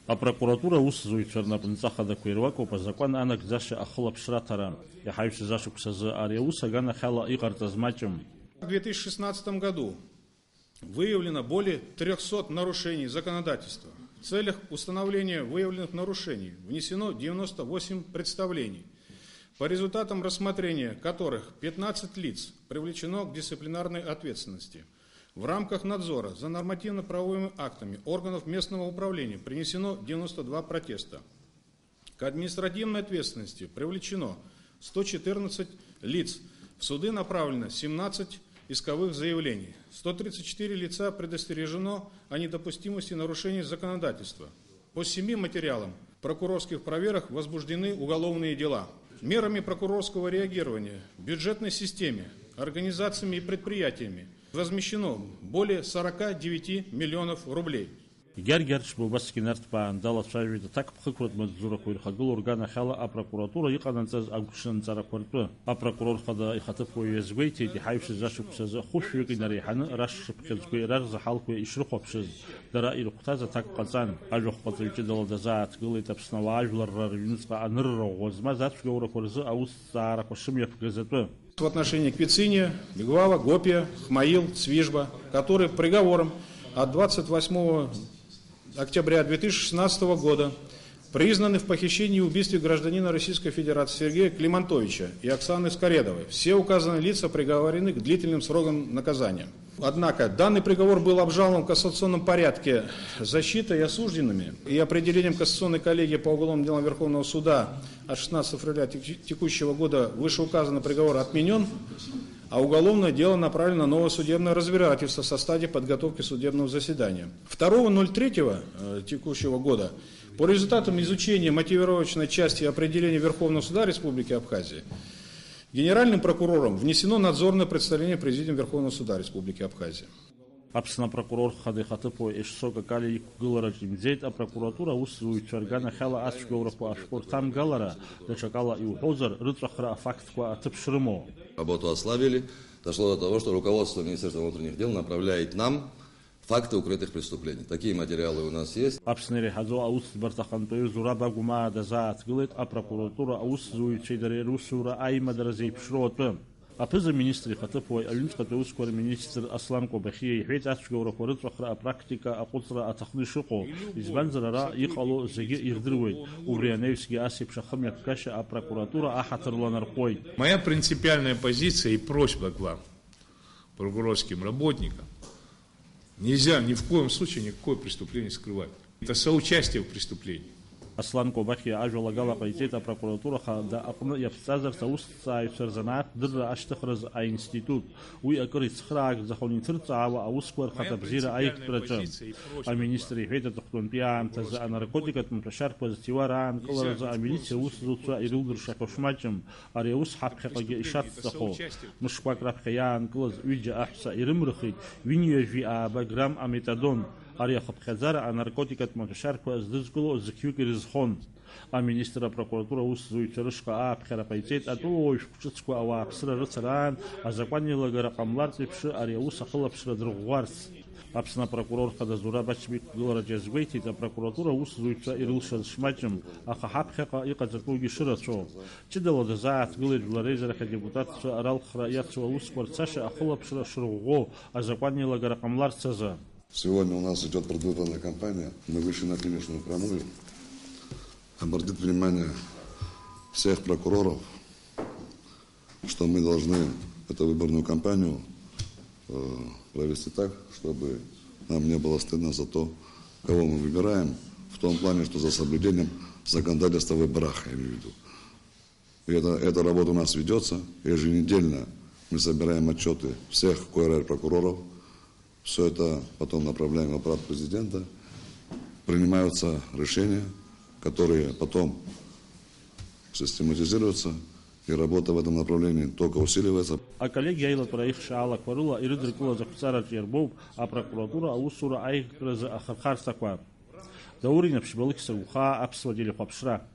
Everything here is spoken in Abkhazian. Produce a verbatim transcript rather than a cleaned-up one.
Апрокуратура аусзуҩцәа рнапынҵа хадақәа ируакуп азакәан анагӡаша ахылаԥшра аҭара. Иаҳаҩсыз ашықәсазы ари аус аганахьала иҟарҵаз маҷым. В две тысячи шестнадцатом году выявлено более трёхсот нарушений законодательства. В целях установления выявленных нарушений внесено девяносто восемь представлений. По результатам рассмотрения которых пятнадцать лиц привлечено к дисциплинарной ответственности. В рамках надзора за нормативно-правовыми актами органов местного управления принесено девяносто два протеста. К административной ответственности привлечено сто четырнадцать лиц. В суды направлено семнадцать исковых заявлений. Сто тридцать четыре лица предостережено о недопустимости нарушений законодательства. По семи материалам прокурорских проверок возбуждены уголовные дела. Мерами прокурорского реагирования в бюджетной системе организациями и предприятиями возмещено более сорока девяти миллионов рублей. Гьаргь Арчба убасгьы инарҭбаан далацәажәеит аҭакԥхықәратә маҵзурақәа ирхагылоу рганахьала апрокуратура иҟанаҵаз агәҽанҵарақәа ртәы. Апрокурор хада ихаҭыԥуаҩ иазгәеиҭеит, иҳаҩсыз ашықәсазы хәышәҩык инареиҳаны рашшыԥхьыӡқәеи рарзаҳалқәеи ишрыхәаԥшыз, дара ирыхәҭаз аҭак ҟаҵан. Ажәахә ҟаҵаҩ ҷыдала дазааҭгылеит Аԥсны ауаа ажәлар рыҩныҵҟа анырра ӷәӷәа змаз ацәгьоурақәа рзы аусҭҵаарақәа шымҩаԥгаз атәы. В отношении Квициния, Бигвала, Гопия, Хмаил, Цвижба, которые приговором от двадцать восьмого октября две тысячи шестнадцатого года признаны в похищении и убийстве гражданина Российской Федерации Сергея Климантовича и Оксаны Скоредовой. Все указанные лица приговорены к длительным срокам наказания. Однако данный приговор был обжалован в кассационном порядке защитой и осужденными, и определением Кассационной коллегии по уголовным делам Верховного суда от шестнадцатого февраля теку-, текущего года вышеуказанный приговор отменен, а уголовное дело направлено на новое судебное разбирательство со стадии подготовки судебного заседания. Второго ноль третьего, э, текущего года по результатам изучения мотивировочной части определения Верховного суда Республики Абхазия генеральным прокурором внесено надзорное представление Президиума Верховного суда Республики Абхазия. Аԥсны апрокурор хада ихаҭыԥуаҩ Ешсо Какалиа иқәгылараҿ имӡеит апрокуратура аусзуҩцәа рганахьала ацәгьоурақәа ашәҟәы рҭамгалара, даҽакала иуҳәозар, рыҵәахра афактқәа аҭыԥ шрымоу. Работу ослабили. Дошло до того, что руководство Министерства внутренних дел направляет нам факты укрытых преступлений. Такие материалы у нас есть. Аԥсны иреиҳаӡоу аусӡбарҭа ахантәаҩы Зураб Агәмаа дазааҭгылеит апрокуратура аусзуҩцәеи дареи русура аимадара зеиԥшроу атәы. Аԥыза-министр ихаҭыԥуаҩ, аҩныҵҟатәи аусқәа рминистр Аслан Кобахьиа иҳәеит, ацәгьоурақәа рыҵәахра апрактика аҟәыҵра аҭахны ишыҟоу, избанзар, ара иҟало зегьы ирдыруеит, убри анаҩсгьы ас еиԥш ахымҩаԥгашьа апрокуратура аҳаҭырла нархәоит. Моя принципиальная позиция и просьба к вам, прокурорским работникам: нельзя ни в коем случае никакое преступление скрывать. Это соучастие в преступлении. Аслан Кобахьиа ажәалагала ҟаиҵеит апрокуратура хада аҟны иаԥҵазарц аусҭҵааҩцәа рзанааҭ дырра ашьҭыхразы аинститут. Уи акыр ицхыраагӡахон иҭырҵаауа аусқәа рхаҭабзиара аиктәраҿы. Аминистр иҳәеит, аҵыхәтәантәи аамҭазы анаркотикатә маҭәашьарқәа зҭиуа раанкыларазы амилициа аусзуҩцәа ирылдыршахьоу шмаҷым. Ари аус ҳаԥхьаҟагьы ишацҵахо. Мышқәак раԥхьа иаанкылаз ҩыџьа аҳәса ирымрыхит ҩынҩажәи ааба грамм аметадон. Ари ахыԥхьаӡара анаркотикатә маҭәашьарқәа здызкыло зқьҩык ирызхон. Аминистр апрокуратура аусзуҩцәа рышҟа ааԥхьара ҟаиҵеит, атәылауаҩ шәҟәҿыцқәа ауааԥсыра рыцраан азакәан еилагара ҟамлартә еиԥш ари аус ахылаԥшра дырӷәӷәарц. Аԥсны апрокурор хада Зураб Ачба иқәгылараҿ иазгәеиҭеит, апрокуратура аусзуҩцәа ирылшаз шмаҷым, аха ҳаԥхьаҟа иҟаҵатәугьы шырацәоу. Ҷыдала дазааҭгылеит жәлар реизарахь адепутатцәа ралхра иацу аусқәа рцашьа ахылаԥшра шырӷәӷәоу азакәан еилагара ҟамларц азы. Сегодня у нас идёт предвыборная кампания. Мы вышли на финишную прямую. Обратить внимание всех прокуроров, что мы должны эту выборную кампанию, э, провести так, чтобы нам не было стыдно за то, кого мы выбираем, в том плане, что за соблюдением законодательства о выборах, я имею в виду. И это, эта работа у нас ведётся. Еженедельно мы собираем отчёты всех кой-райпрокуроров. Всё это потом направляем в аппарат президента. Принимаются решения, которые потом систематизируются, и работа в этом направлении только усиливается. Аколлегиа аилатәара аихшаалақәа рыла ирыдыркылаз ақәҵараҿы иарбоуп апрокуратура аусура аиӷьтәразы ахырхарҭақәа. Даур Инаԥшьба, Алықьса Гәхаа, Аԥсуа телехәаԥшра.